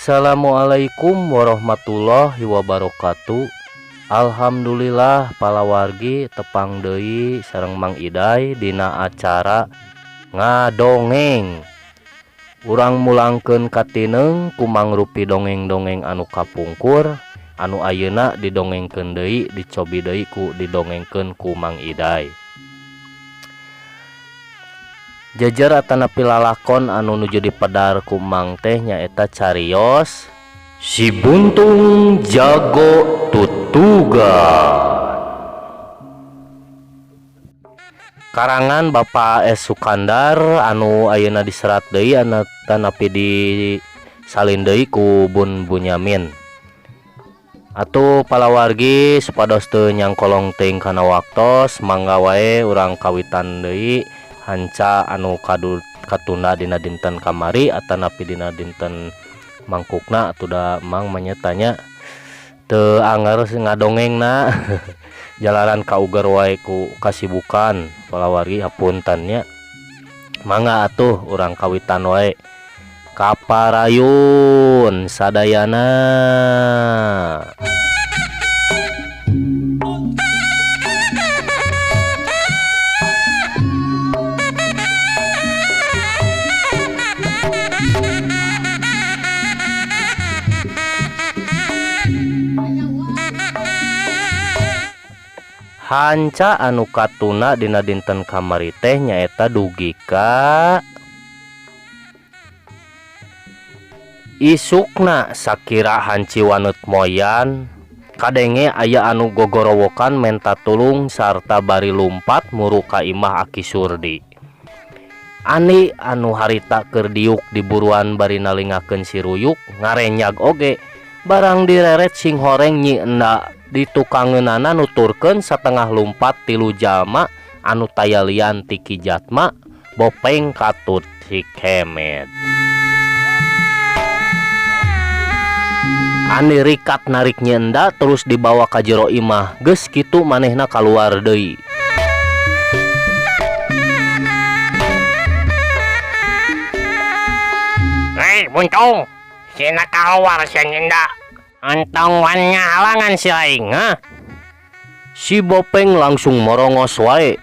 Assalamualaikum warahmatullahi wabarakatuh. Alhamdulillah palawargi tepang deui sareng Mang Iday dina acara ngadongeng. Urang mulangkeun katineung ku mangrupi dongeng-dongeng anu kapungkur anu ayeuna didongengkeun deui dicobi deui ku didongengkeun ku Mang Iday. Jejer atanapi lalakon anu nuju dipedar ku Mang teh nyaeta carios Si Buntung Jago Tutuga. Karangan Bapak S Sukandar anu ayeuna diserat deui atanapi disalin deui ku Bun Bunyamin. Atuh palawargi supados teu nyangkolong teuing kana waktos mangga wae urang kawitan deui hanca anu katunda dina dinten kamari atanapi dina dinten mangkukna atuh da Mang manyetanya teu anger ngadongengna jalaran kauger wae ku kasibukan palawargi hapunten nya. Mangga atuh urang kawitan wae kaparayun sadayana. Hanca anu katuna dina dinten kamari teh nyaeta dugi ka isukna sakira hanci waneut moyan kadenge aya anu gogorowokan menta tulung sarta bari lumpat muru ka imah Aki Surdi. Ani anu harita keur diuk di buruan bari nalingakeun si Ruyuk ngarenyag oge barang direret sing horeng nyi enda ditukangeunana nuturkeun satengah lumpat tilu jalma anu taya lian ti Ki Jatma Bopeng katut si Kemed. Ani rikat narik nyenda terus dibawa ka jero imah geus kitu manehna kaluar deui. Hei buntung, sina kaluar sia nyenda. Entong wan ngahalangan si aing, ha? Si Bopeng langsung morongos wae.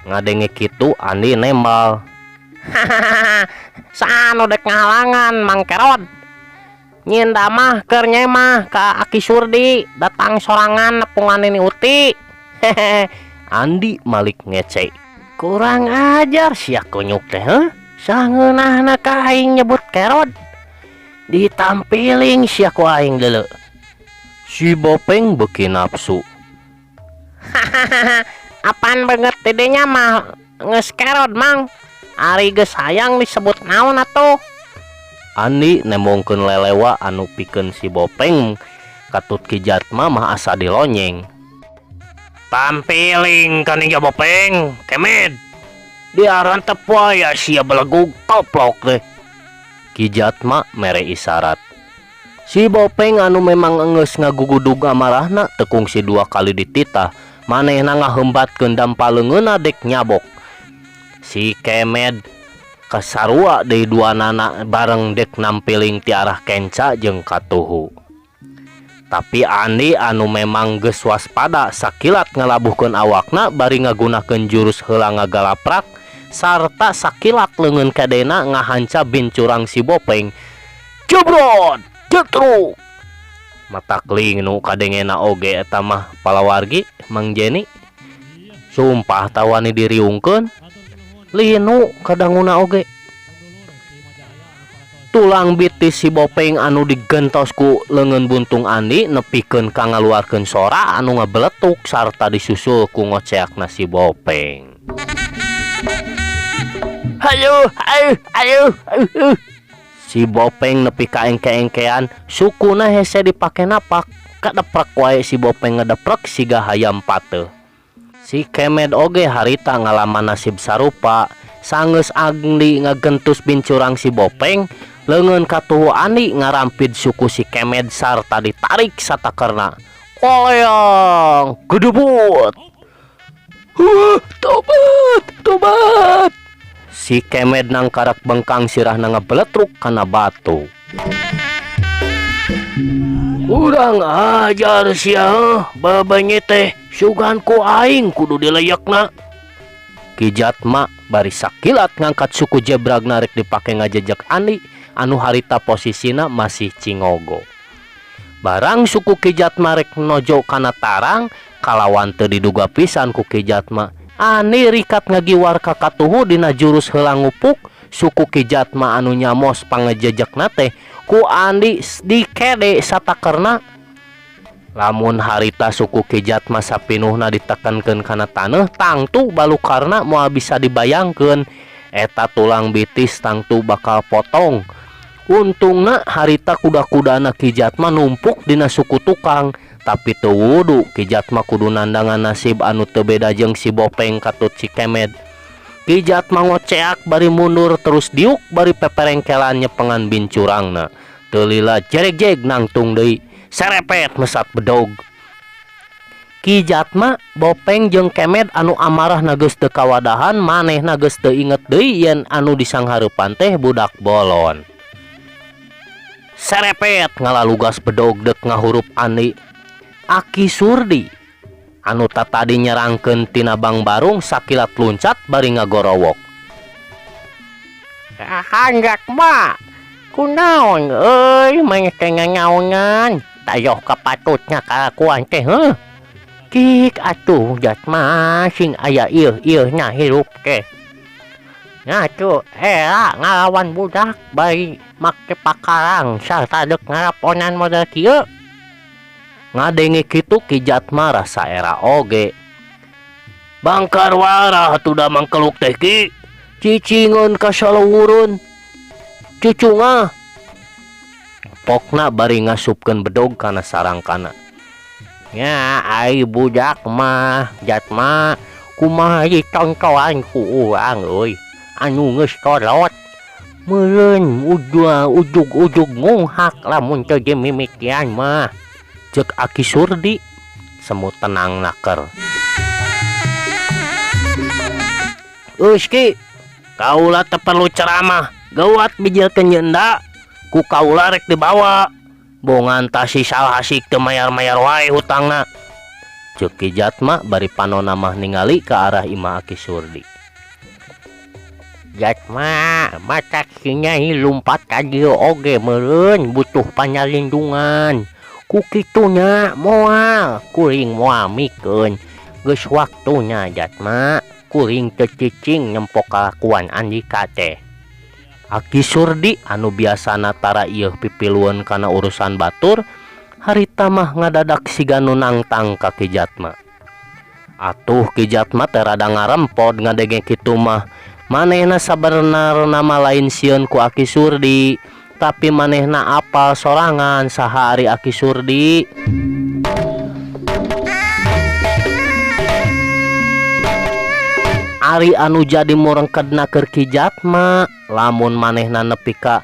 Ngadenge kitu Andi nembal. Hahaha, saanu dek ngahalangan Mang Kerod. Nyinda mah keur nyemah ka Aki Surdi datang sorangan nepungan Nini Uti. Hehehe. Andi malik ngece. Kurang ajar sia kunyuk teh, heuh? Sangeunahna ka aing nyebut Kerod. Ditampiling sia ku aing deuleu. Si Bopeng beuki nafsu. Hahaha, apaan banget tidenya mah geus Kerod Mang. Ari geus hayang disebut naon atuh? Andi nembongkeun lelewa anu pikeun si Bopeng katut Ki Jatma mah asa dilonyeng. Tampiling ka nih Bopeng, Kemed. Diarantep wae sia belegug toplok teh. Ki Jatma mere isyarat. Si Bopeng anu memang enggeus ngagugudug amarahna teu kungsi dua kali dititah, manehna ngahembatkeun dampaleungeunna dek nyabok. Si Kemed kasarua deui duanana bareng dek nampiling ti arah kenca jeung katuhu. Tapi Andi anu memang geus waspada sakilat ngalabuhkeun awakna bari ngagunakeun jurus heula ngagalaprak sarta sakilat leungeun kadena ngahanca bincurang si Bopeng. Jebrot, jetruk. Mata kling nu kadengena oge eta mah palawargi Mang Jeni. Sumpah tawani diriungkeun. Linu kadanguna oge. Tulang bitis si Bopeng anu digentos ku leungeun buntung Andi nepikeun ka ngaluarkeun sora anu ngabeletuk sarta disusul ku ngoceakna si Bopeng. Aduh, aduh, aduh, aduh. Si Bopeng nepi ka engke-engkean sukuna hese dipake napak. Kadeprek wae si Bopeng ngedeprek siga hayam pateuh. Si Kemed oge harita ngalaman nasib sarupa. Sanggeus Andi ngagentus bincurang si Bopeng, leungeun katuhu Andi ngarampid suku si Kemed sarta ditarik satakerna. Koleang, gedebut. Huh, tobat, tobat. Si Kemed nangkarak bengkang sirahna ngebeletruk kana batu. Kurang ajar sia babenye teh sugan ku aing kudu dileyekna. Ki Jatma bari sakilat ngangkat suku jebrag narik dipake ngajejek Andi anu harita posisina masih cingogo. Barang suku Ki Jatma rek nojo kana tarang kalawan teu diduga pisan ku Ki Jatma. Andi rikat ngagiwar ka katuhu dina jurus heula ngupuk suku Ki Jatma anu nyamos pangejejekna teh ku Andi dikede satakerna. Lamun harita suku Ki Jatma sapinuhna ditekankeun kana taneuh tangtu balukarna moal bisa dibayangkeun eta tulang bitis tangtu bakal potong. Untungna harita kuda-kudana Ki Jatma numpuk dina suku tukang tapi teu wudu Ki Jatma kudu nandangan nasib anu teu beda jeung si Bopeng katut si Kemed. Ki Jatma ngoceak bari mundur terus diuk bari peperengkelan nyepengan bincurangna. Teu lila jeregjeg nangtung deui serepet mesat bedog. Ki Jatma Bopeng jeung Kemed anu amarahna geus teu kawadahan manehna geus teu inget deui yen anu disanghareupan teh budak bolon. Serepet ngalalugas bedog deuk ngahurup Andi. Aki Surdi anu tatadi nyerangkeun tina Bangbarung sakilat luncat bari ngagorowok. Hanggak ma, kunaon euy maneh teh nganyaonan, tayoh kapatutna kalakuan teh heuh. Cik atuh Jatma sing aya ieu-ieuhna hirup teh. Nya atuh era ngalawan budak bari make pakarang sarta deuk ngaraponan model kieu. Ngadenge kitu Ki Jatma rasa era oge. Bangkar warah atuh da mangkeluk teh Ki. Cicingeun ka salawureun. Cucungah. Pokna bari ngasupkeun bedog kana sarangkana. Nya ai budak mah Jatma kumaha ditontoan ku urang euy anu geus kolot. Meureun ujug-ujug ngunghak lamun teu dimimikian mah. Ceuk Aki Surdi semu tenang naker. Geus Ki, kaula teu perlu ceramah, geuat bijilkeun nyeunda ku kaula rek dibawa. Bongan tah si Salhasik teu mayar-mayar wae hutangna. Ceuk Ki Jatma bari panona mah ningali ka arah imah Aki Surdi. Jatma matak si Nyai lumpat ka dieu oge meureun butuh panyalindungan. Ku kitunya moal kuring moal mikeun. Geus waktuna Jatma kuring teu cicing nempo kalakuan Andika teh. Aki Surdi anu biasana tara ieuh pipilueun kana urusan batur harita mah ngadadak siga nu nangtang ka Ki Jatma. Atuh Ki Jatma teh rada ngarempod ngadenge kitu mah. Manehna sabenerna mah lain sieun ku Aki Surdi, tapi manehna apal sorangan saha ari Aki Surdi. Ari anu jadi murengkedna keur Ki Jatma lamun manehna nepi ka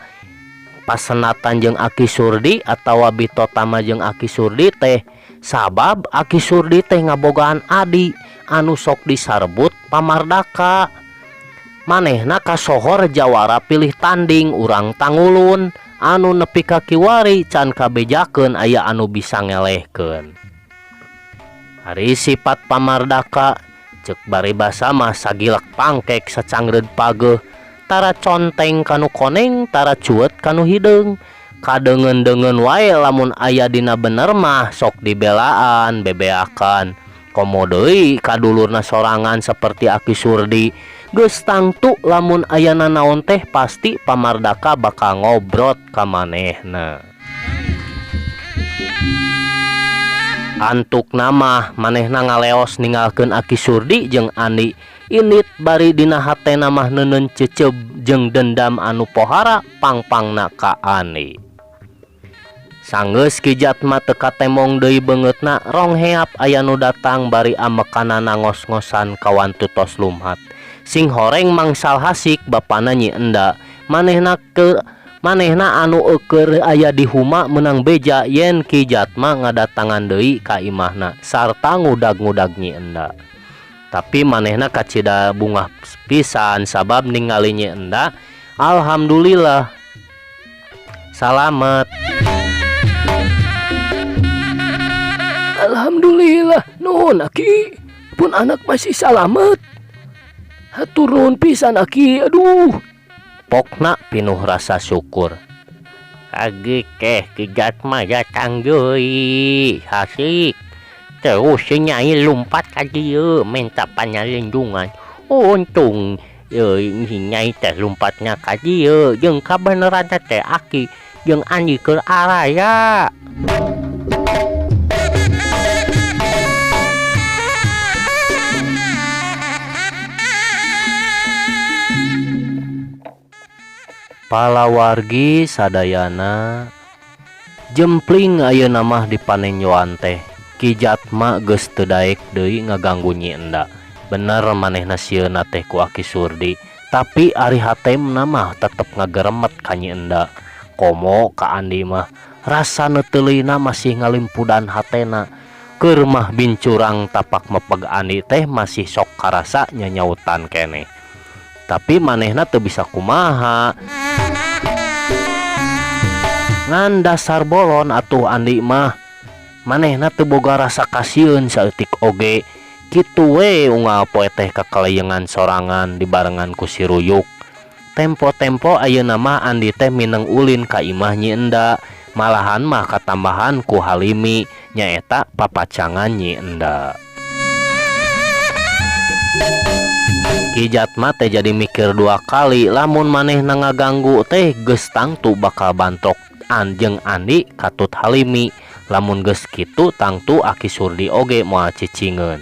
pasenatan jeung Aki Surdi atawa bitotama jeung Aki Surdi teh sabab Aki Surdi teh ngabogaan adi anu sok disarbut pamardaka. Manehna kasohor jawara pilih tanding urang tangulun anu nepi ka kiwari can kabejakeun aya anu bisa ngelehkeun. Ari sifat pamardaka ceuk baribasa mah sagilek pangkek sacangreud pageuh tara conteng kanu koneng tara cuet kanu hideung kadeungeun-deungeun wae lamun aya dina bener mah sok dibelaan bebeakan komo deui kadulurna sorangan seperti Aki Surdi. Geus tangtu lamun aya nanaon teh pasti pamardaka bakal ngobrot ka manehna. Antukna mah manehna ngaleos ninggalkeun Aki Surdi jeung Andi init bari dina hatena mah neuneun ceceub jeung dendam anu pohara pangpangna ka Andi. Sanggeus Ki Jatma teu katemong deui beungeutna rong heap aya nu datang bari amekanana ngos-ngosan kawantu tos lumhat. Sing horeng Mang Salhasik bapana Nyi Enda. Manehna anu eueur aya di huma meunang beja yen Ki Jatma ngadatangan deui ka imahna sarta ngudag-ngudag Nyi Enda. Tapi manehna kacida bungah pisan sabab ningali Nyi Enda alhamdulillah salamet. Alhamdulillah nuhun aki pun anak masih salamet. Hatur nuhun pisan aki aduh. Pokna pinuh rasa syukur. Lagi teh Ki Jatma datang deui hasik. Terus si Nyai lumpat ka dieu minta panyalindungan. Untung si Nyai teh lumpatna ka dieu jeung kabeneran teh aki jeung Andi keur araya. Palawargi sadayana jempling ayeuna mah di panenjoan teh Ki Jatma geus teu daek deui ngaganggu Nyi Enda. Bener manehna sieuna teh ku Aki Surdi, tapi ari hatemna mah tetep ngageremet ka Nyi Enda. Komo ka Andi mah rasa neuteulina masih ngalimpudan hatena. Keur mah bincurang tapak mepeg Andi teh masih sok karasa nyanyautan keneh. Tapi manehna teu bisa kumaha. Ngan dasar bolon atuh Andi mah. Manehna teu boga rasa kasieun saeutik oge. Kitu we unggal poe teh kakalayengan sorangan dibarengan ku si Ruyuk. Tempo-tempo ayeuna mah Andi teh mineng ulin ka imah Nyi Enda. Malahan mah katambahan ku Halimi nyaeta papacangan Nyi Enda. Ki Jatma teh jadi mikir dua kali lamun manehna ngaganggu teh geus tangtu bakal bantrok jeung Andi katut Halimi. Lamun geus kitu tangtu Aki Surdi oge moal cicingeun.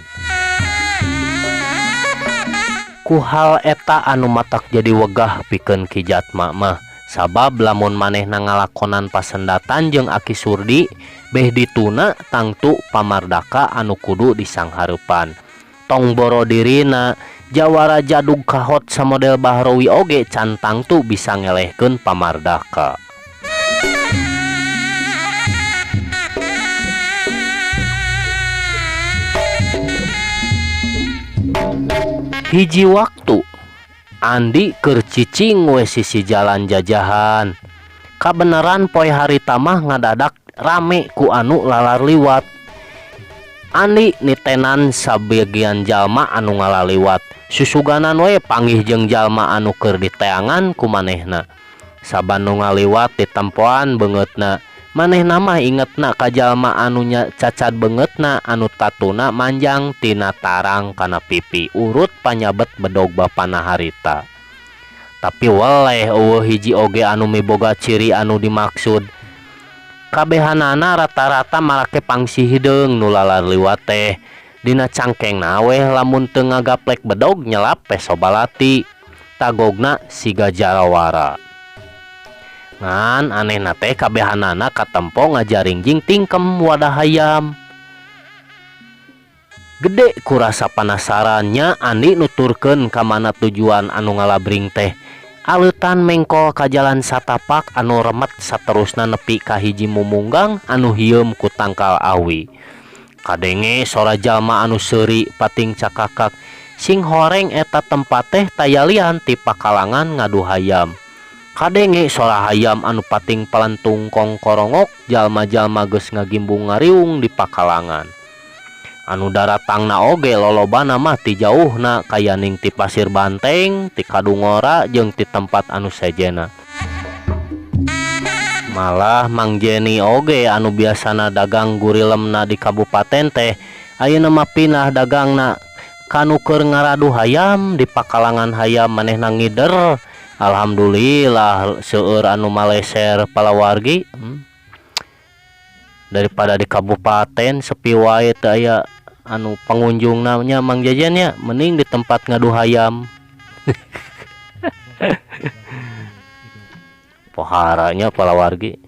Ku hal eta anu matak jadi wegah pikeun Ki Jatma mah. Sabab lamun manehna ngalakonan pasendatan jeung Aki Surdi beh dituna tangtu pamardaka anu kudu disanghareupan. Tong boro dirina jawara jadug kahot samodel Bahrowi oge can tangtu bisa ngelehkeun pamardaka. Hiji waktu Andi keur cicing we sisi jalan jajahan. Kabeneran poe harita mah ngadadak rame ku anu lalar liwat. Andi nitenan sabagian jalma anu ngalaliwat. Susuganan we panggih jeung jalma anu keur diteangan ku manehna. Saban nu ngaliwat ditempoan beungeutna. Manehna mah ingetna ka jalma anu nya cacad beungeutna anu tatuna manjang tina tarang kana pipi urut panyabet bedog bapana harita. Tapi weleh eueuh hiji oge anu miboga ciri anu dimaksud. Kabehanana rata-rata marake pangsi hideung nu lalar liwat teh. Dina cangkengna weh lamun teu ngagaplek bedog nyelap peso balati. Tagogna siga jarawara. Ngan anehna teh kabehanana katempo ngajaringjing tingkem wadah hayam. Gede kurasa panasarannya Andi nuturkeun ka mana tujuan anu ngalabring teh. Aleutan mengkol ka jalan satapak anu remet saterusna nepi ka hiji mumunggang anu hieum ku tangkal awi. Kadenge sora jalma anu seuri pating cakakak. Sing horeng eta tempat teh tayalian ti pakalangan ngadu hayam. Kadenge sora hayam anu pating palentung kongkorongok jalma-jalma geus ngagimbung ngariung di pakalangan. Anu daratangna oge lolobana mah ti jauhna kayaning ti Pasir Banteng, ti Kadungora jeung ti tempat anu sejena. Malah Mang Jeni oge anu biasana dagang gurilemna di kabupaten teh ayeuna mah pindah dagangna kanu keur ngaradu hayam di pakalangan hayam manehna ngider. Alhamdulillah seueur anu maleser palawargi. Daripada di kabupaten sepi wae teu aya anu pengunjungna nya Mang Jajan nya, mending di tempat ngadu hayam. Poharanya palawargi.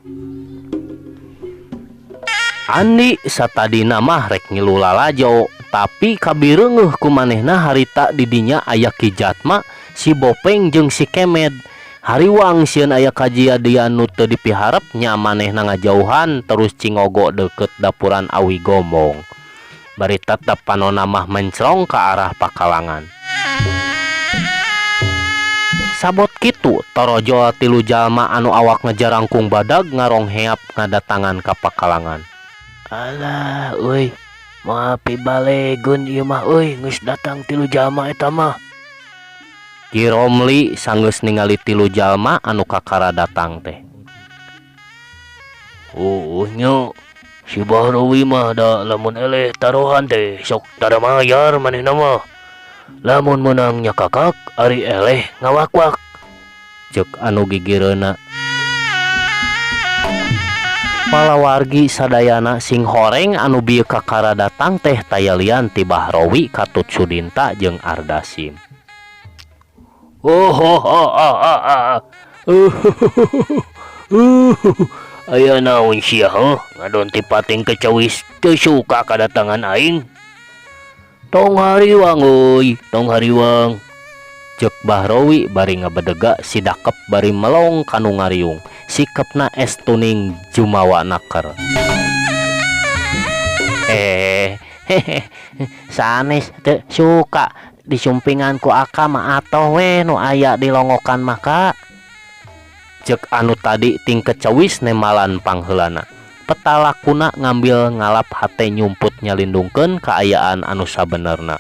Andi satadina mah rek ngilu lalajo, tapi kabireungeuh ku manehna harita di dinya aya Ki Jatma, si Bopeng jeung si Kemed. Hariwang sieun aya kajadian nu teu dipiharep nya manehna ngajauhan terus cingogo deukeut dapuran awi gombong. Bari tetep panona mah mencrong ka arah pakalangan. Sabot kitu torojol tilu jalma anu awak ngejarangkung badag ngarongheap ngadatangan ka pakalangan. Alah euy, Moal pibalegeun ieu mah euy geus datang tilu jalma eta mah. Ki Romli sanggeus ningali tilu jalma anu kakara datang teh. Uuh nya si Bahrawi mah da lamun eleh taruhan teh sok tara mayar manehna mah. Lamun meunang nyakakak ari eleh ngawakwak. Ceuk anu gigireunna. Palawargi sadayana sing horeng anu bieu kakara datang teh taya lian ti Bahrawi katut Sudinta jeung Ardasim. Oh aya naon sia heuh ngadon ti pating kecewis teu suka kadatangan aing. Tong hariwang euy, tong hariwang. Ceuk Bahrawi bari ngabedega sidakep bari melong ka nu ngariung sikepna es tuning jumawa naker. Hehehe sanes teu suka disumpingan ku aka mah atoh we nu aya di longokan mah ka. Ceuk anu tadi ting kecewis nemalan pangheulana. Petalakuna ngambil ngalap hate nyumput nyalindungkeun kaayaan anu sabenerna.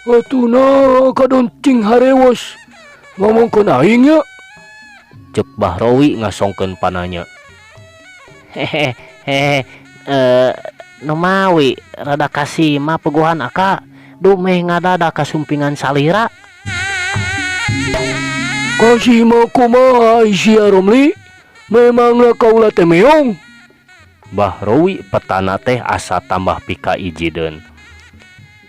Atuna kadon cing harewos ngomongkeun aing nya. Ceuk Bahrawi ngasongkeun pananya. Hehehe numawi rada kasih mah puguhan aka dumeh ngadada kasumpingan salira. Kasih mah kumaha sia Romli? Memangna kaula teh meong? Bahrawi petana teh asa tambah pika ijideun.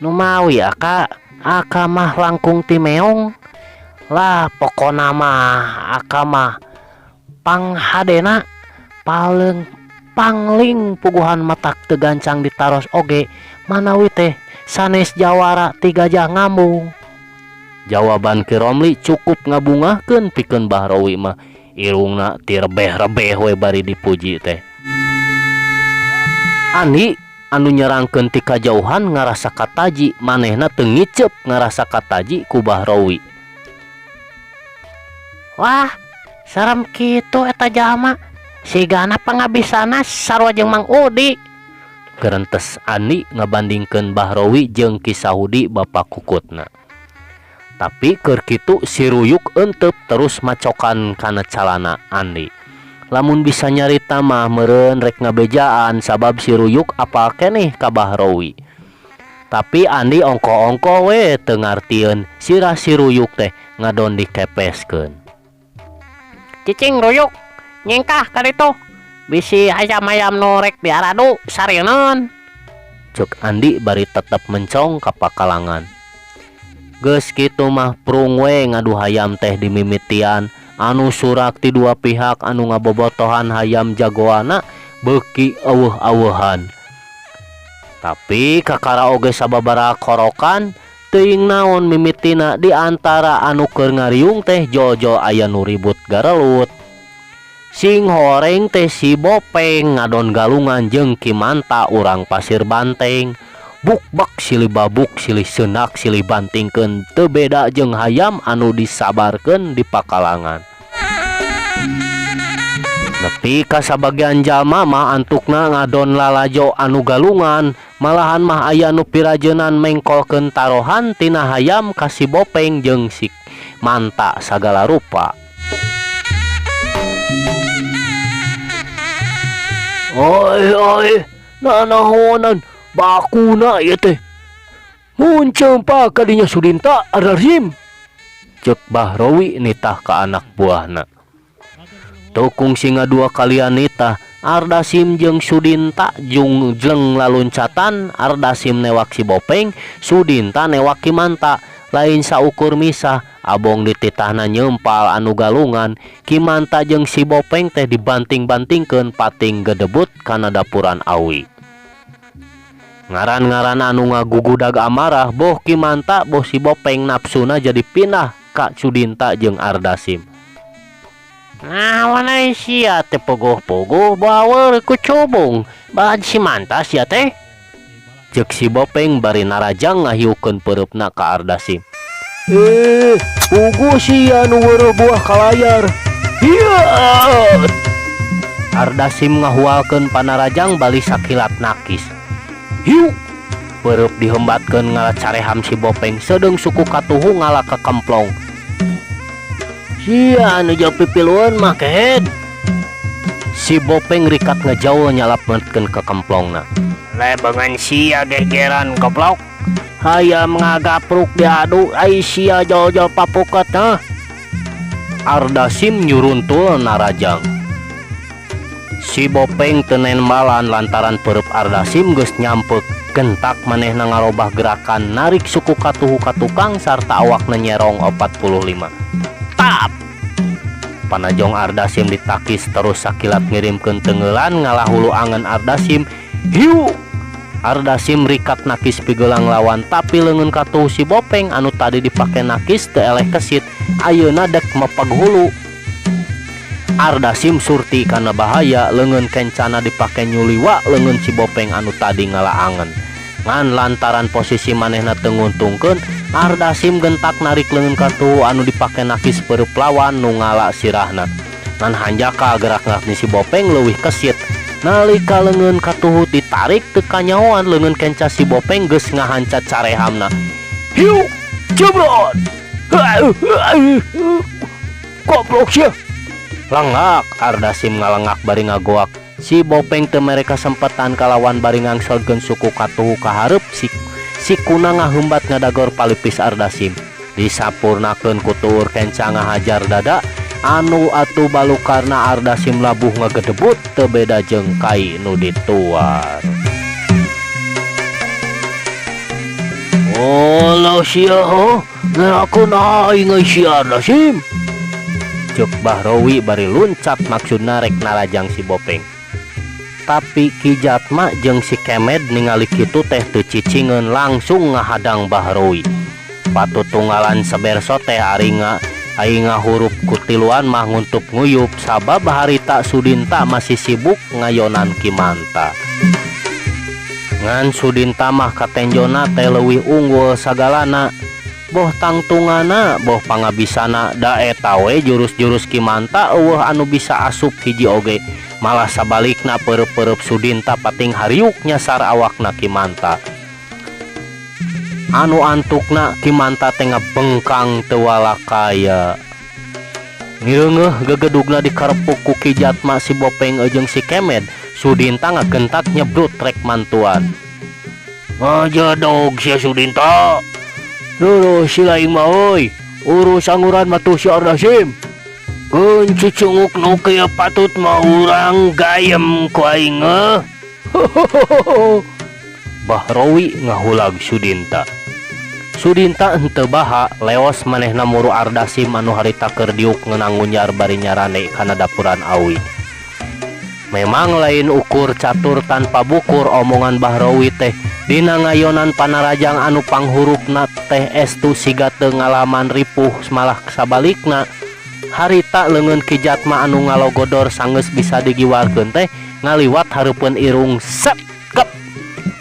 Numawi aka, aka mah langkung ti meong. Lah pokona mah aka mah panghadena paling pangling puguhan matak teu gancang ditaros oge manawi teh sanes jawara ti Gajah Ngambung. Jawaban Ki Romli cukup ngabungahkeun pikeun Bahrawi mah irungna ti rebeh-rebeh we bari dipuji teh. Andi anu nyerangkeun ti kajauhan ngarasa kataji manehna teu ngiceup ngarasa kataji ku Bahrawi. Wah, serem kitu eta jalma. Sigana pangabisana sarua jeung Mang Udi. Gerentes Andi ngabandingkeun Bahrawi jeung Ki Sahudi bapa kukutna. Tapi keur kitu si Ruyuk enteup terus macokan kana calana Andi. Lamun bisa nyarita mah meureun rek ngabejaan sabab si Ruyuk apal keneh ka Bahrawi. Tapi Andi ongkoh-ongkoh we teu ngartieun sirah si Ruyuk teh ngadon dikepeskeun. Cicing Ruyuk nyengkah ka ditu. Bisi ayam-ayam nu rek diaradu sarieun. Ceuk Andi bari tetep mencong ka pakalangan. Geus kitu mah prung we ngadu hayam teh dimimitian anu surak ti dua pihak anu ngabobotohan hayam jagoana beuki eueuh-eueuhan. Tapi kakara oge sababaraha korokan teuing naon mimitina di antara anu keur ngariung teh jol-jol aya nu ribut garelut. Sing horeng teh si Bopeng ngadon galungan jeung Ki Manta urang Pasir Banteng. Bukbak silih babuk silih seunak silih bantingkeun teu beda jeung hayam anu disabarkeun di pakalangan. Nepi ka sabagian jalma mah antukna ngadon lalajo anu galungan, malahan mah aya nu pirajeunan mengkolkeun tarohan tina hayam ka si Bopeng jeung si Manta sagala rupa. Oi oi, nanahonan bakuna ieu teh. Muncul pa kadinya Sudinta Ardasim. Ceuk Bahrawi nitah ka anak buahna. Teu kungsi ngadua kalian nitah, Ardasim jeung Sudinta jung jleng laluncatan, Ardasim newak si Bopeng, Sudinta newak Ki Manta. Lain saukur misah, abong dititahna nyeumpal anu galungan, Ki Manta jeung si Bopeng teh dibanting-bantingkeun pating gedebut kana dapuran awi. Ngaran-ngaran anu ngagugudag amarah boh Ki Manta boh si Bopeng nafsuna jadi pindah ka Sudinta jeung Ardasim. Naon euy sia teh puguh-puguh bawa ku cubung, balad si Manta sia teh. Ceuk si Bopeng bari narajang ngahiukeun peureupna ka Ardasim. Puguh sia nu weureuh buah kalayar. Hiya! Ardasim ngahualkeun panarajang bali sakilat nakis. Hiu! Peureub dihembatkeun ngala careham si Bopeng sedeung suku katuhu ngala kekemplong. Sia anu jauh pipilueun mah kehed. Si Bopeng rikat ngajaul nyalametkeun kekemplongna. Lebengan sia gegeran goblok. Hayam ngagapruk diadu ai sia jol-jol papuket hah. Ardasim nyuruntul narajang. Si Bopeng teu nembalan lantaran peureub Ardasim geus nyampek. Gentak manehna ngarobah gerakan narik suku katuhu ka tukang sarta awakna nyerong 45. Tap! Panajong Ardasim ditakis terus sakilat ngirimkeun teunggeulan ngalah hulu angen Ardasim. Hiu! Ardasim rikat nakis pigelang lawan tapi leungeun katuhu si Bopeng anu tadi dipake nakis teu eleh kesit ayeuna dek mepeg hulu. Ardasim surti kana bahaya leungeun kencana dipake nyuliwa leungeun si Bopeng anu tadi ngala angen. Ngan lantaran posisi manehna teu nguntungkeun, Ardasim gentak narik leungeun katuhu anu dipake nakis peureub lawan nu ngala sirahna. Ngan hanjaka gerak-gerak si Bopeng leuwih kesit. Nalika leungeun katuhu ditarik teu kanyahoan leungeun kenca si Bopeng geus ngahanca carehamna. Hiu! Jebrot! Goblok sia! Lengak Ardasim ngalengak bari ngagoak. Si Bopeng teu mere kasempetan kalawan bari ngangselkeun suku katuhu ka hareup sikuna ngahembat ngadagor palipis Ardasim. Disapurnakeun ku tuur kenca ngahajar dada anu atuh balukarna Ardasim labuh ngagedebut teu beda jeung kai nu dituar. Oh, sia ho, ngerakeun aing euy si Ardasim. Ceuk Bahrowi bari luncat maksudna rek narajang si Bopeng. Tapi Ki Jatma jeung si Kemed ningali kitu teh teu cicingeun langsung ngahadang Bahrowi. Patutunggalan seberso teh ari aing ngahurup ku tiluan mah nguntup nguyup sabab harita Sudinta masih sibuk ngayonan Ki Manta. Ngan Sudinta mah katenjona teh leuwih unggul sagalana. Boh tangtungana, boh pangabisana, da eta we jurus-jurus Ki Manta eueuh anu bisa asup hiji oge. Malah sabalikna peureub-peureub Sudinta pating hariuk nyasar awakna Ki Manta. Anu antukna Ki Manta teh ngabengkang teu walakaya. Ngireungeuh gegedugna dikarepuk ku Ki Jatma si Bopeng jeung si Kemed, Sudinta ngagentak nyebrut rek mantuan. Ngajedog sia Sudinta. Duh, si lain mah euy. Urus anguran mah tuh si Ardasim. Keun cucunguk nu kieu patut mah urang gayem ku aing heuh. Bahrowi ngahulag Sudinta. Sudinta henteu baha leos manehna muru Ardasim anu harita keur diuk ngeunang ngunjar bari nyarane kana dapuran awi. Memang lain ukur catur tanpa bukur omongan Bahrowi teh dina ngayonan panarajang anu panghurupna teh estu siga teu ngalaman ripuh malah sabalikna. Harita leungeun Ki Jatma anu ngalogodor sanggeus bisa digiwarkeun teh ngaliwat hareupeun irung set kep.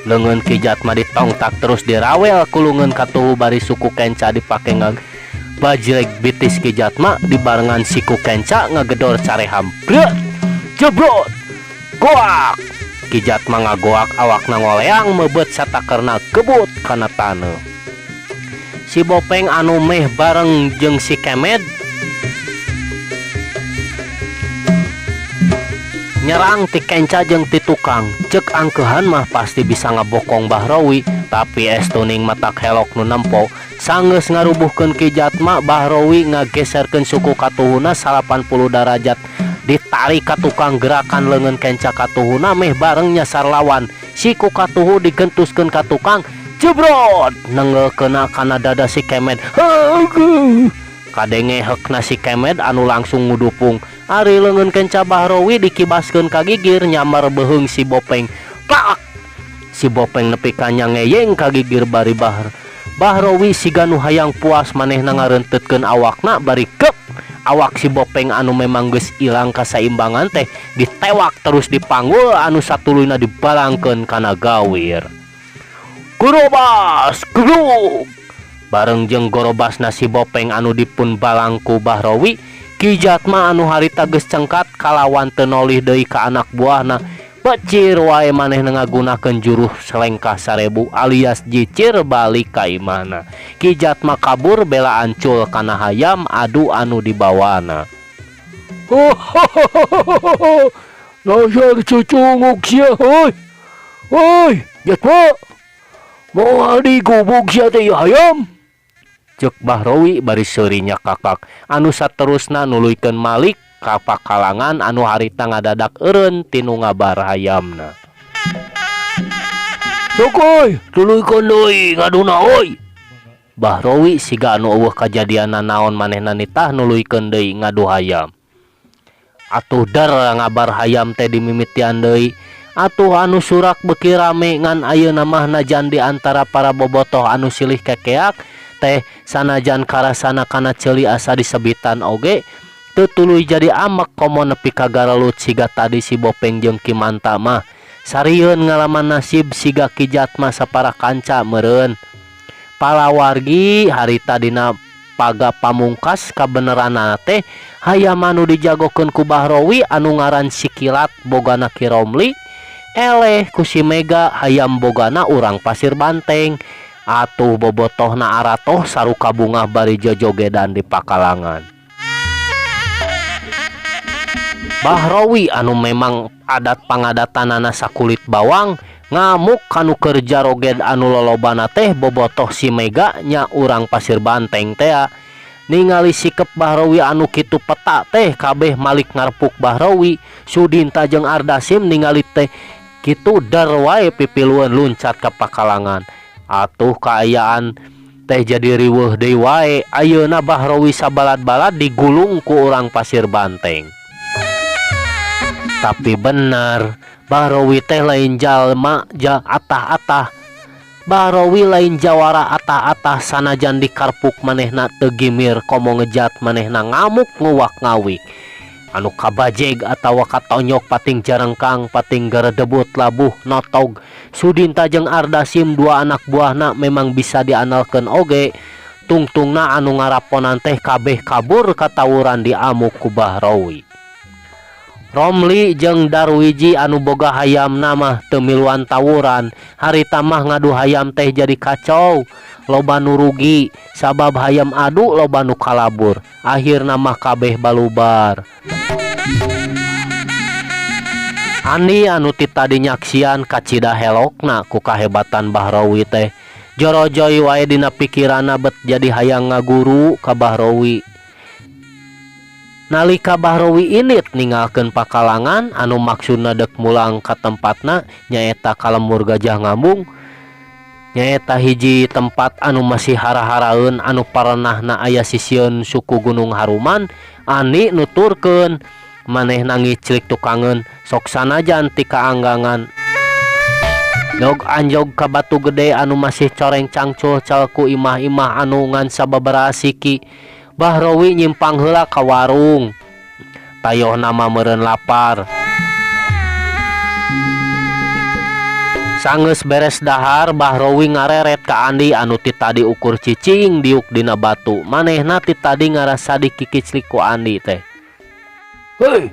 Leungeun Ki Jatma ditongtak terus dirawel ku leungeun katuhu bari suku kenca dipake bajreg bitis Ki Jatma dibarengan siku kenca ngagedor careham. Breuh! Jebrot! Goak! Ki Jatma ngagoak awakna ngoleang meubeut satakerna gebut kana taneuh. Si Bopeng anu meh bareng jeung si Kemed nyerang ti kenca jeung ti tukang. Ceuk angkeuhan mah pasti bisa ngabokong Bahrowi, tapi estuning matak helok nu nempo. Sanggeus ngarubuhkeun Ki Jatma, Bahrowi ngageserkeun suku katuhuna 80 darajat. Ditarik ka tukang gerakan leungeun kenca katuhuna meh bareng nyasar lawan. Siku katuhu digentuskeun ka tukang, jebrot nenggelkeuna kana dada si Kemed. Heuh! Kadenge heukna si Kemed anu langsung ngudupung. Ari leungeun kenca Bahrowi dikibaskeun ka gigir nyamar beuheung si Bopeng. Plak! Si Bopeng nepi ka nyangeyeng ka gigir bari Bahrowi siga nu hayang puas manehna ngarentetkeun awakna bari kep. Awak si Bopeng anu memang geus ilang kasaimbangan teh ditewak terus dipanggul anu satuluyna dibalangkeun kana gawir. Gorobas geblug. Bareng jeung gorobasna si Bopeng anu dipun balang ku Bahrowi, Ki Jatma anu harita geus cengkat kalawan teu nolih deui ka anak buahna. Pecir wae manehna ngagunakeun jurus selengkah 1000 alias jicir balik ka imahna. Ki Jatma kabur bela ancul kana hayam adu anu dibawana. Dasar cucunguk sia heuy. Heuy, Jatma. Moal digubug sia teh ieu hayam. Ceuk Bahrowi bari seuri nyakakak anu saterusna nuluykeun malik ka pakalangan anu harita ngadadak eureun tinu ngabar hayamna. Sok euy, tuluykeun deui ngaduna euy. Bahrowi siga anu eueuh kajadianna naon manehna nitah nuluykeun deui ngadu hayam. Atuh der ngabar hayam teh dimimitian deui. Atuh anu surak beuki rame ngan ayeuna mah najan di antara para bobotoh anu silih kekeak teh sanajan karasana kana ceuli asa disebitan oge teu tuluy jadi amek komo nepi ka garalut siga tadi si Bopeng jeung Ki Manta mah sarieun ngalaman nasib siga Ki Jatma sapara kanca meureun. Palawargi harita dina paga pamungkas kabeneranana teh hayam anu dijagokeun ku Bahrowi anu ngaran Sikilat bogana Ki Romli eleh ku si Mega hayam bogana urang Pasir Banteng. Atuh bobotohna aratoh saruka bungah bari jojogedan di pakalangan. Bahrowi anu memang adat pangadatanana sakulit bawang ngamuk kanu keur jaroged anu lolobana teh bobotoh si Mega nya urang Pasir Banteng tea. Ningali sikep Bahrowi anu kitu peta teh kabeh malik ngarpuk Bahrowi. Sudinta jeung Ardasim ningali teh kitu dar wae pipilueun luncat ka pakalangan. Atuh kaayaan teh jadi riweuh deui wae. Ayeuna Bahrowi sabalad-balad digulung ku urang Pasir Banteng. Tapi bener Bahrowi teh lain jalma ja atah-atah. Bahrowi lain jawara atah-atah sanajan dikarpuk manehna teu gimir komo ngejat manehna ngamuk nguwak ngawik. Anu kabajeg atawa katonyok pating jarengkang pating garedebut labuh notog. Sudinta jeung Ardasim dua anak buahna memang bisa diandalkeun oge. Tungtungna anu ngaraponan teh kabeh kabur katawuran diamuk ku Bahrowi. Romli jeung Darwiji anu boga hayamna mah teu miluan tawuran. Harita mah ngadu hayam teh jadi kacau. Loba nu rugi sabab hayam adu loba nu kalabur. Akhirna mah kabeh balubar. Andi anu ti tadi nyaksian kacida helokna ku kahebatan Bahrowi teh. Jorojoy wae dina pikiranna bet jadi hayang ngaguru ka Bahrowi. Nalika Bahrowi init ninggalkeun pakalangan anu maksudna deuk mulang ka tempatna nyaeta ka Lembur Gajah Ngambung. Nyaeta hiji tempat anu masih hara-haraeun anu parenahna aya sisieun suku Gunung Haruman. Ani nuturkeun manehna ngiclik tukangeun sok sanajan ti kaanggangan. Dog anjog ka batu gede anu masih coreng cangcul calku imah-imah anu ngan sababaraha siki. Bahrowi nyimpang heula ka warung. Tayohna mah meureun lapar. Sanggeus beres dahar Bahrowi ngareret ka Andi anu ti tadi ukur cicing diuk dina batu. Manehna ti tadi ngarasa dikikiclik ku Andi teh. Hei,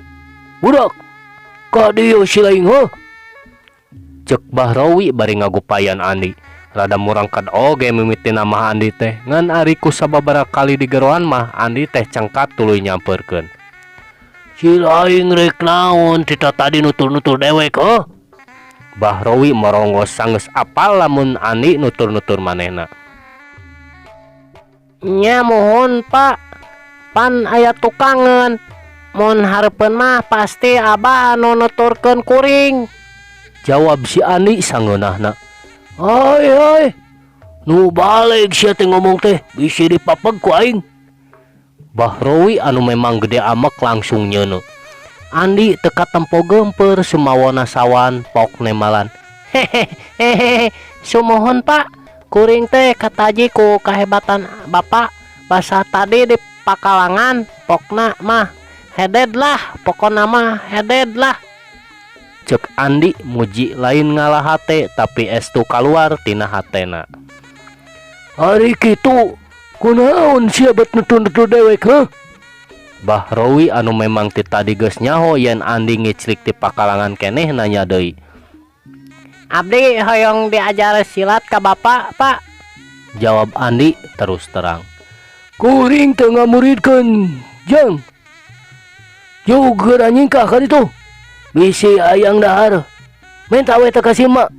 budak, ka dieu si laing heuh? Ceuk Bahrowi bari ngagupayan Andi. Rada murangkad oge mimitina mah Andi teh. Ngan ari ku sababaraha kali digeroan mah Andi teh cengkat tuluy nyamperkeun. Si laing rek naon ti tadi nutur-nutur dewek heuh? Bahrowi morongos sanggeus apal lamun Andi nutur-nutur manehna. Nya muhun Pak, pan aya tukangeun. Mun hareupeun mah pasti abah anu nuturkeun kuring. Jawab si Andi sangeunahna. Hai hai, nu balik sia teh ngomong teh bisi dipapeg ku aing. Bahrowi anu memang gede amek langsung nyeuneu. Andi teu katempo geumpeur sumawona sawan pok nemalan. Hehehe, sumuhun Pak, kuring teh kataji ku kahebatan bapak basa tadi di pakalangan pokna mah heded lah, pokona mah heded lah. Ceuk Andi muji lain ngalah hate tapi estu kaluar tina hatena. Ari kitu kunaon sia bet nutur-nutur dewek heuh? Bahrowi anu memang ti tadi geus nyaho yen Andi ngiclik ti pakalangan keneh nanya deui. Abdi hoyong diajar silat ka Bapak, Pak. Jawab Andi terus terang. Kuring teu ngamuridkeun, Jang. Jug geura nyingkah ka ditu. Bisi hayang dahar. Menta we teh ka si emak.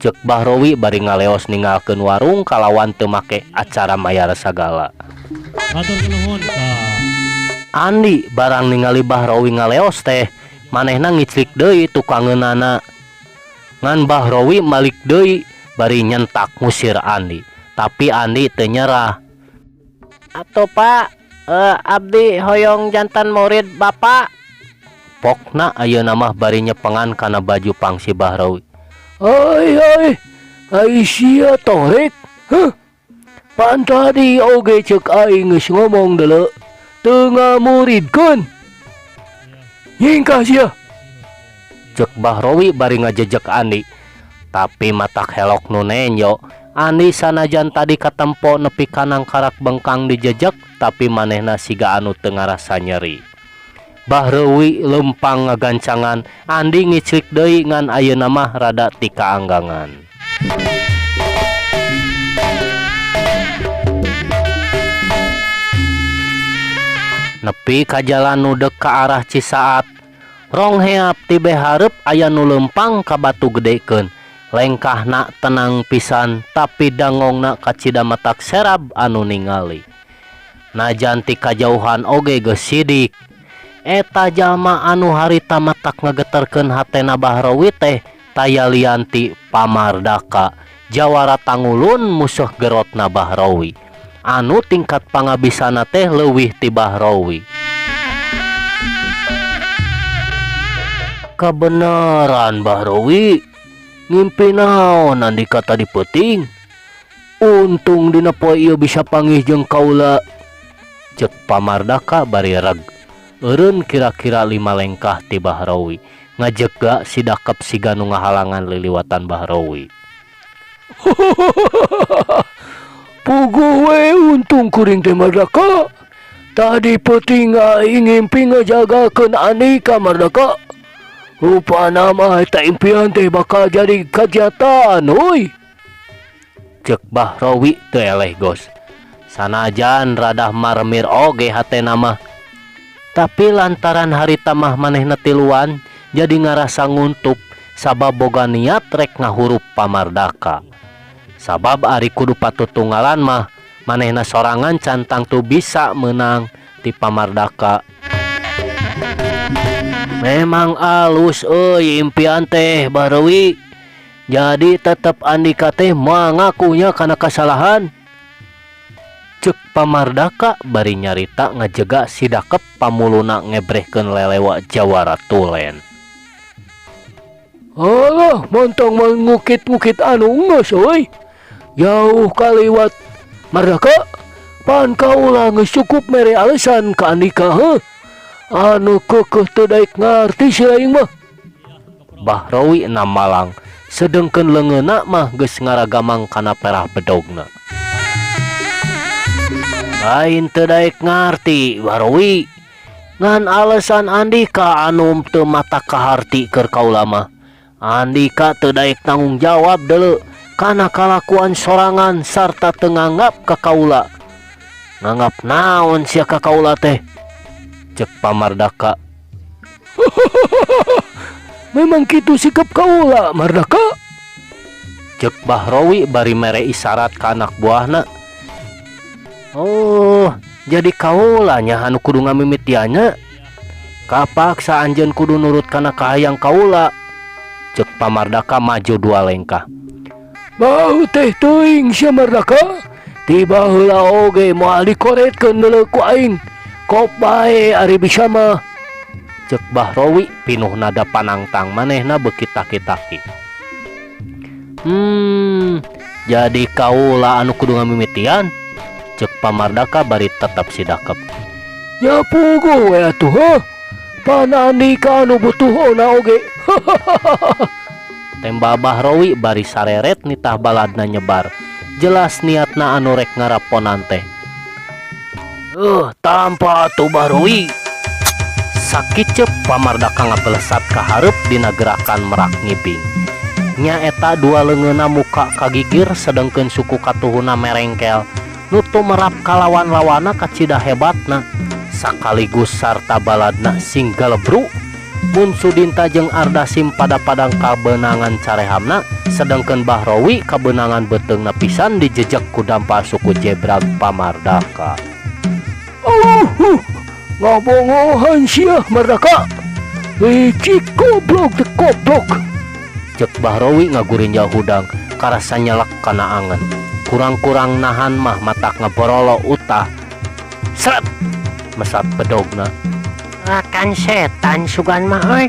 Ceuk Bahrowi bari ngaleos ninggalkeun warung kalawan teu make acara mayar sagala. Andi barang ningali Bahrowi ngaleos teh manehna ngiclik deui tukangeunana. Ngan Bahrowi malik deui bari nyentak ngusir Andi. Tapi Andi teu nyerah. Atuh Pak, abdi hoyong janten murid Bapak. Pokna ayeuna mah bari nyepengan kana baju pangsi Bahrowi. Ai ai, ai sia torek. Heuh. Pan tadi oge ceuk aing geus ngomong deuleu teu ngamuridkeun. Nyingkah sia. Ceuk Bahrowi bari ngajejek Andi. Tapi matak helok nu nenjo, Andi sanajan tadi katempo nepi ka nangkarak bengkang dijejek tapi manehna siga anu teu ngarasa nyeri. Bahrowi leumpang ngagancangan, Andi ngiclik deui ngan ayeuna mah rada ti kaanggangan. Nepi ka jalan nu deuk ka arah Cisaat, rong heap ti behareup aya nu leumpang ka batu gedekeun. Lengkahna tenang pisan tapi dangongna kacida matak serab anu ningali. Najan ti kajauhan oge geus sidik. Eta jalma anu harita matak ngageterkeun hatena Bahrowi teh taya lian ti Pamardaka, jawara tangulun musuh gerotna Bahrowi. Anu tingkat pangabisana teh leuwih ti Bahrowi. Kabeneran Bahrowi ngimpi naon Andika tadi peuting. Untung dina poe ieu bisa panggih jeung kaula. Ceuk Pamardaka bari reg. Eureun kira-kira 5 lengkah ti Bahrowi. Ngajega si dakep siga nu ngahalangan liliwatan Bahrowi. Puguh we untung kuring teh Mardaka. Tadi peuting aing ngimpi ngajagakeun Andika Mardaka. Rupana mah eta impian teh bakal jadi kajantaan euy. Ceuk Bahrowi teu eleh gos. Sanajan radah marmir oge hatena mah. Tapi lantaran harita mah manehna tiluan jadi ngarasa nguntup sabab boga niat rek ngahurup Pamardaka. Sabab ari kudu patutunggalan mah manehna sorangan can tangtu bisa meunang ti Pamardaka. Memang alus euy impian teh Bahrowi. Jadi tetep Andika teh mangakunya kana kasalahan. Ceuk Pamardaka bari nyarita ngajega si dakep pamuluna ngebrehkeun lelewa jawara tulen. Alah, montong mengukit-ngukit anu geus euy. Jauh kaliwat Mardaka, pan kaula geus cukup mere alasan ka Andika heuh. Anu keukeuh teu daek ngarti si aing mah. Bahrowi namalang, sedengkeun leungeunna mah geus ngaragamang kana perah bedogna. Lain teu daek ngarti Bahrowi, ngan alasan Andika anu teu mata kaharti keur kaula mah. Andika teu daek tanggung jawab deuleu kana kalakuan sorangan sarta teu nganggap ka kaula. Nganggap naon sia ka kaula teh? Ceuk Pamardaka. Memang kitu sikap kaula, Mardaka. Ceuk Bahrowi bari mere isyarat ka anak buahna. Oh, jadi kaula nya anu kudu ngamimitiannya. Kapaksa anjeun kudu nurut kana kahayang kaula. Ceuk Pamardaka maju 2 lengkah. Bau teh teuing sia Mardaka. Tiba heula oge moal dikoretkeun deuleu ku aing. Kop bae ari bisa mah. Ceuk Bahrowi pinuh nada panangtang manehna beuki taki-taki. Jadi kaula anu kudu ngamimitian. Ceuk Pamardaka bari tetep sidakep. Ya puguh we atuh heuh. Pan Andika anu butuh ona oge. Tembak Bahrowi bari sareret nitah baladna nyebar. Jelas niatna anu rek ngaraponan teh. Tampa atuh Bahrowi. Sakiceup Pamardaka ngabelesat ka hareup dina gerakan merak ngibing. Nyaeta dua leungeunna muka ka gigir sedengkeun suku katuhuna merengkel. Nu tumerap ka lawan-lawanna kacida hebatna sakaligus sarta baladna sing galebru. Mun Sudinta jeung Ardasim pada-padang kabeunangan carehamna sedengkeun Bahrowi kabeunangan beuteungna pisan dijejeg ku dampal suku jebrag Pamardaka. Ngabongohan sia Mardaka. Licik goblok teh goblok. Cek Bahrowi ngagurinjal hudang karasa nyelek kana angen. Kurang-kurang nahan mah matak ngaborolo utah. Sret mesat bedogna. Rakan setan sugan mah euy.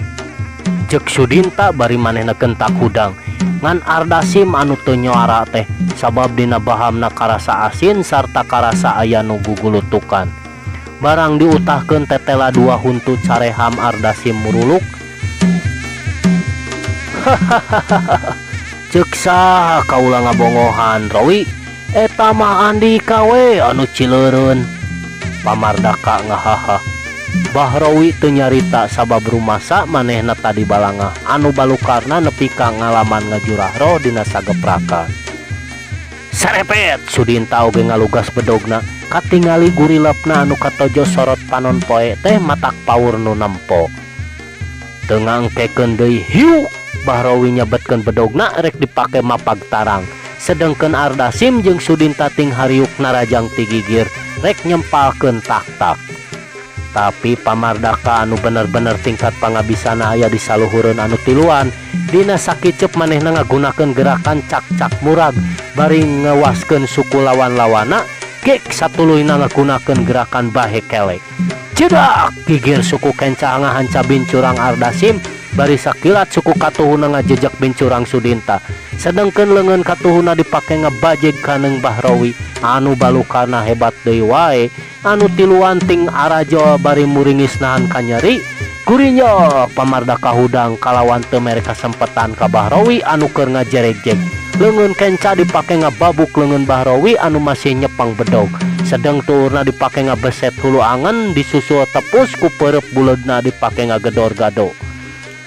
Cek Sudinta bari manehna gentak hudang. Ngan Ardasim anu teu nyoara teh sabab dina bahamna karasa asin sarta karasa aya nu gugulutukan. Barang diutahkeun tetela dua huntu careham Ardasim muruluk. Hahaha. Ceuk saha kaula ngabongohan Rowi? Eta mah Andika we anu cileureun. Pamardaka ngahaha. Bahrowi teu nyarita sabab rumasa manehna tadi balangah anu balukarna nepi ka ngalaman ngajurah roh dina sageprakan. Sarepet Sudinta oge ngalugas bedogna katingali gurilepna anu katojo sorot panon poe teh matak paur nu nempo. Teu ngangkekeun deui hiuk Bahrowi nyebetkeun bedogna rek dipake mapag tarang. Sedengkeun Ardasim jeung Sudinta ting hariuk narajang ti gigir rek nyempalkeun tak-tak. Tapi Pamardaka anu bener-bener tingkat pangabisana aya di saluhureun anu tiluan dina sakiceup manehna ngagunakeun gerakan cak-cak murag bari ngewaskeun suku lawan-lawana gek satuluyna ngagunakeun gerakan bahe kele. Cedak gigir suku kenca ngahanca bincurang Ardasim bari sakilat suku katuhuna ngajejek bincurang Sudinta. Sedengkeun leungeun katuhuna dipake ngebajeg kaneung Bahrowi anu balukana hebat deui wae anu tiluan ting arajo bari muringis nahan kanyeri gurinyo Pamardaka hudang kalawan teu mere kasempetan ka Bahrowi anu keur ngajeregjeg. Leungeun kenca dipake ngababuk leungeun Bahrowi anu masih nyepeng bedog. Sedeng tuurna dipake ngabeset hulu angen disusul tepus ku peureub buleudna dipake ngagedor gado.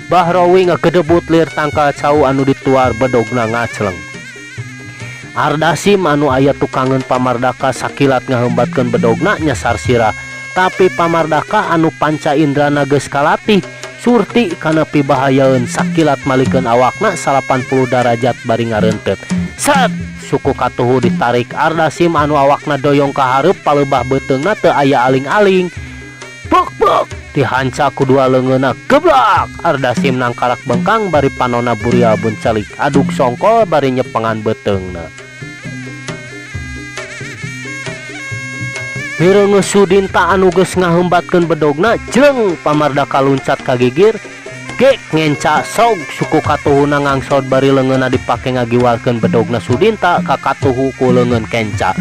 Bahrowi ngagedebut lir tangkal cau anu dituar bedogna ngacleng. Ardasim anu aya tukangeun Pamardaka sakilat ngaheumbatkeun bedogna nyasar sirah. Tapi Pamardaka anu panca indrana geus kalatih surti kana pibahayaeun sakilat malikeun awakna 80 darajat bari ngareunteut. Set suku katuhu ditarik Ardasim anu awakna doyong ka hareup palebah beuteungna teu aya aling-aling. Bek bek dihanca ku dua leungeunna geblak Ardasim nangkarak bengkang bari panona burial buncelik aduk songkol bari nyepengan beuteungna. Hireungeus Sudinta anu geus ngaheumbatkeun bedogna jleng Pamardaka luncat ka gigir gek ngenca sog suku katuhuna ngangsod bari leungeunna dipake ngagiwarkeun bedogna Sudinta ka katuhu ku leungeun kenca.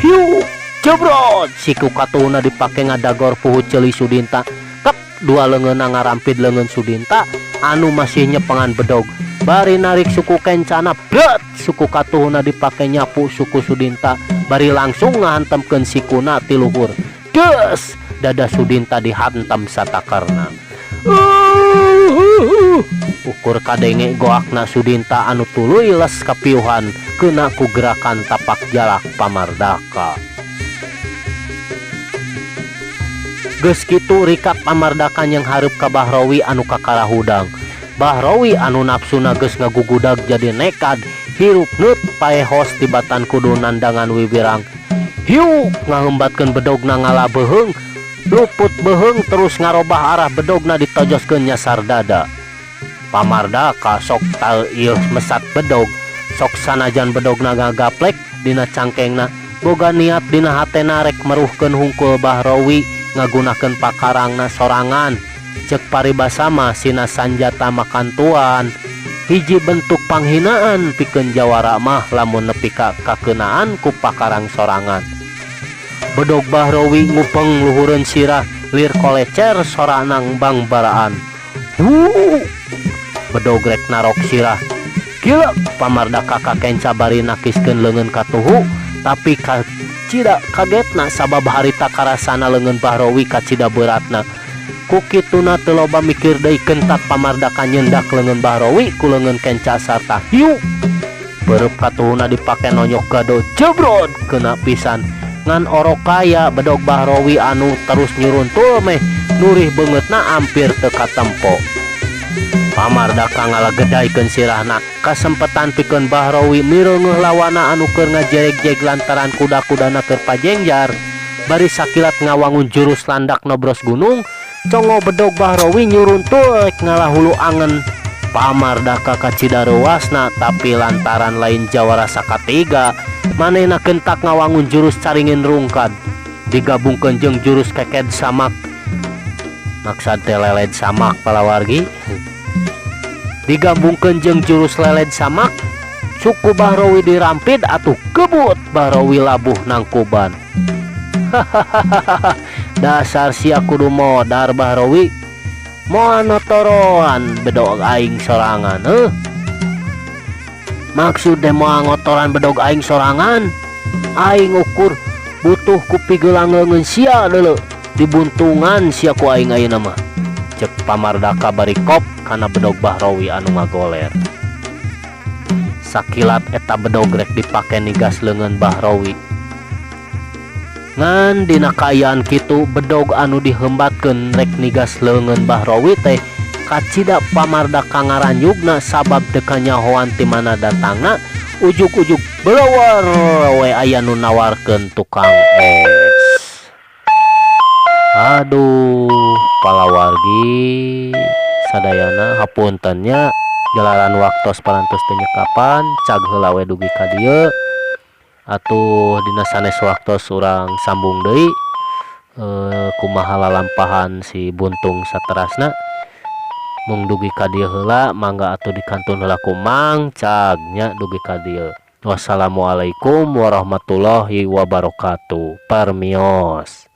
Hiu jebrot siku katuhuna dipake ngadagor puhu ceuli Sudinta. Kep dua leungeunna ngarampid leungeun Sudinta anu masih nyepengan bedog bari narik suku kencana bret suku katuhuna dipake nyapu suku Sudinta bari langsung ngahantemkeun sikuna ti luhur. Des dada Sudinta dihantam satakarna. Ukur kadenge goakna Sudinta anu tuluy les kapiuhan kena ku gerakan tapak jalak Pamardaka. Geus kitu rikat Pamardaka yang hareup ka Bahrowi anu kakara hudang. Bahrowi anu nafsuna geus ngagugudag jadi nekad hirup neut paehos tibatan kudu nandangan wiwirang. Hiu ngaheumbatkeun bedogna ngala beuheung, luput beuheung terus ngarobah arah bedogna ditojoskeun nyasar dada. Pamardaka sok teu ieu mesat bedog, sok sanajan bedogna ngagaplek dina cangkengna, boga niat dina hatena rek meruhkeun hungkul Bahrowi ngagunakeun pakarangna sorangan. Cek paribasa mah sina sanjata makan tuan. Hiji bentuk panghinaan pikeun jawara mah lamun nepi ka kakeunaan ku pakarang sorangan. Bedog Bahrowi ngupeng luhureun sirah lir kolecer soranang bangbaraan. Hu bedog rek narok sirah. Gila Pamardaka kakenca bari nakiskeun leungeun katuhu Tapi kacida kagetna sabab harita karasana leungeun Bahrowi kacida beratna. Ku kituna teu loba mikir deui kentak Pamardaka nyendak leungeun Bahrowi ku leungeun kenca sarta hiu. Beureub katuhuna dipake nonyok gado jebrot kena pisan. Ngan orok kaya bedog Bahrowi anu terus nyuruntul meh nurih beungeutna ampir teu katempo. Pamardaka ngalagedaikeun sirahna kasempetan pikeun Bahrowi mireungeuh lawana anu keur ngajereg-jeg lantaran kuda-kudana keur pajengjar. Bari sakilat ngawangun jurus landak nobros gunung, congo bedog Bahrowi nyuruntul rek ngalahulu angen. Pamardaka kacida reuasna tapi lantaran lain jawara sakatiga, manehna kentak ngawangun jurus caringin rungkad digabungkeun jeung jurus keked samak. Maksad teh leled samak palawargi. Digabungkeun jeung jurus leled samak, suku Bahrowi dirampid atuh kebut Bahrowi labuh nangkuban. Hahaha, dasar sia kudu modar Bahrowi. Moal notoroan bedog aing sorangan heuh. Maksud teh moal ngotoran bedog aing sorangan. Aing ukur butuh ku pigelang leungeun sia deuleu. Dibuntungan sia ku aing ayeuna mah. Cek Pamardaka bari kop kana bedog Bahrowi anu ngagoler. Sakilat eta bedog rek dipake nigas leungeun Bahrowi. Ngan dina kaayaan kitu bedog anu dihembatkeun rek nigas leungeun Bahrowi teh kacida Pamardaka ngaranjugna sabab teu kanyahoan ti mana datangna, ujug-ujug belewar we aya nu nawarkeun tukang es. Aduh, palawargi sadayana hapunten nya jalaran waktos parantos teu nyekapan cag heula we dugi ka dieu. Atuh dina sanes waktos urang sambung deui kumaha lalampahan si buntung saterasna. Mung dugi ka dieu heula mangga atuh dikantun heula ku Mang cag nya dugi ka dieu. Wassalamualaikum warahmatullahi wabarakatuh. Permios.